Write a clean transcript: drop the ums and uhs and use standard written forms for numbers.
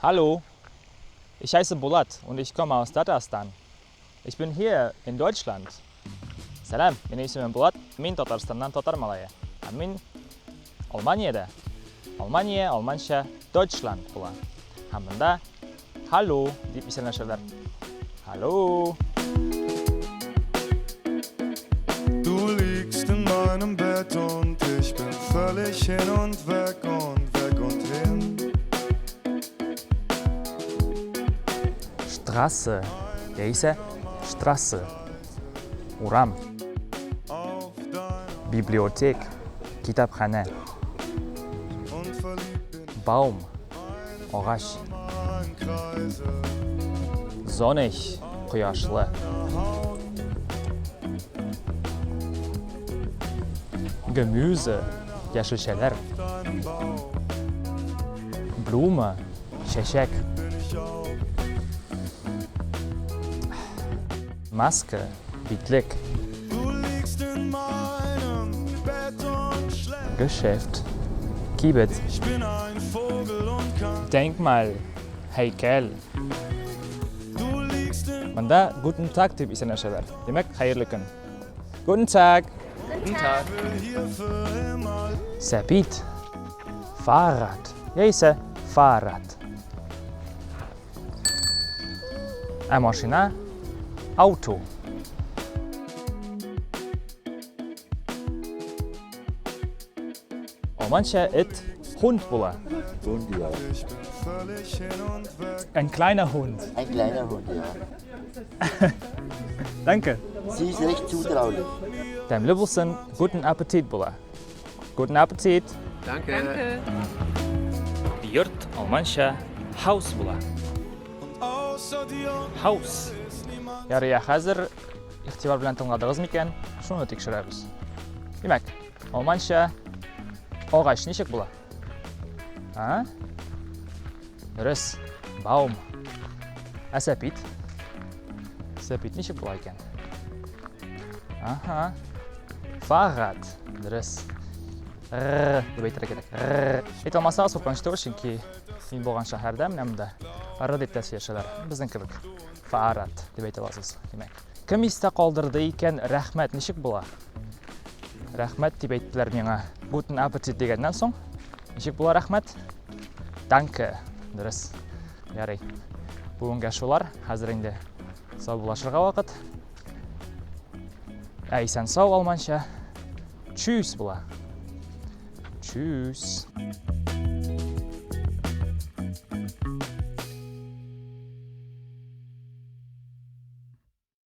Hallo, ich heiße Bulat und ich komme aus Tatarstan. Ich bin hier in Deutschland. Сәлам, минем исемем Булат, мин Татарстаннан татар малае. Һәм мин Алманиядә. Алмания алманча Deutschland була. Һәм монда Hallo дип исәнләшәләр. Hallo. Du liegst in meinem Bett und ich bin völlig hin und weg und weg und hin. Straße яисә Straße. Урам. Библиотек, китапханә. Baum, агач. Sonnig, кояшлы. Gemüse, яшелчәләр. Blume, чәчәк. Maske, битлек. Geschäft, кибет. Denkmal, һәйкәл. Монда Guten Tag дип исәнләшәләр. Димәк, хәерле көн. Guten Tag. Guten Tag. Сәпит, Fahrrad яисә Fahrrad. Ә машина Auto. Алманча эт Hund була. Hund, ja. Ein kleiner Hund. Ein kleiner Hund, ja. Danke. Sie ist recht zutraulich. Тәмле булсын, guten Appetit була. Guten Appetit. Danke. Йорт алманча Haus була. Haus. Ярый, ә хәзер игътибар белән тыңладыгыз микән? Шуны тикшерәбез. Димәк, алманча агач ничек була? А? Дөрес, Baum. Ә сәпит? Сәпит ничек була икән? Аһа. Fahrrad. Дөрес. Р дип әйтергә кирәк. Р. Әйтә алмасагыз, куркыныч түгел, чөнки мин булган шәһәрдә менә монда р дип тә сөйләшәләр. Безнең кебек. Fahrrad дип әйтә аласыз, димәк. Кем истә калдырды икән, рәхмәт ничек була? Рәхмәт дип әйттеләр миңа. Guten Appetit дигәннән соң, ничек була рәхмәт? Danke. Дөрес. Ярый. Бүгенгә шулар. Хәзер инде саубуллашырга вакыт. Ә исән сау алманча. Tschüss була. Tschüss.